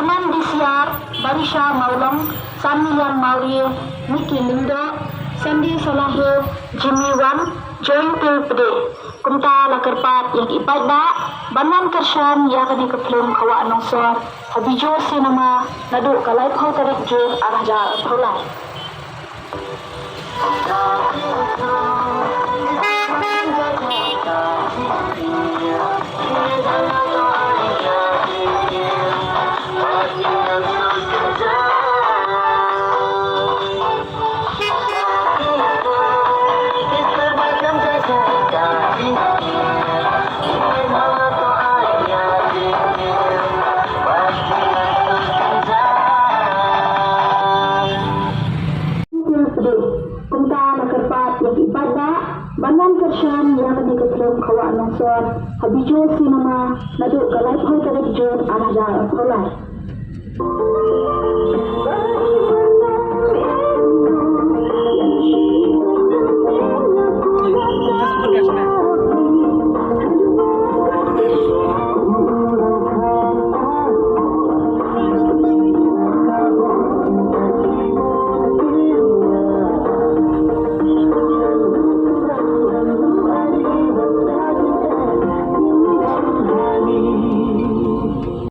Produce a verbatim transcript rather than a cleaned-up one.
Herman Disiar, Barisha Mawlong, Sanmiang Mawrie, Nicky Lyngdoh, Sandy Solahe, Jimmy Wan, Jointil Pde. Kumta la kyrpad ïa ki paidbah ban wan kyrshan ïa kane ka film Ka Wah Nongsor ha Bijou Cinema naduh ka laiphew tarik Jun ar hajar arphew lai. Kumta la kyrpad ïa ki paidbah ban wan kyrshan ïa kane ka film Ka Wah Nongsor ha Bijou Cinema naduh ka laiphew tarik Jun ar hajar arphew lai.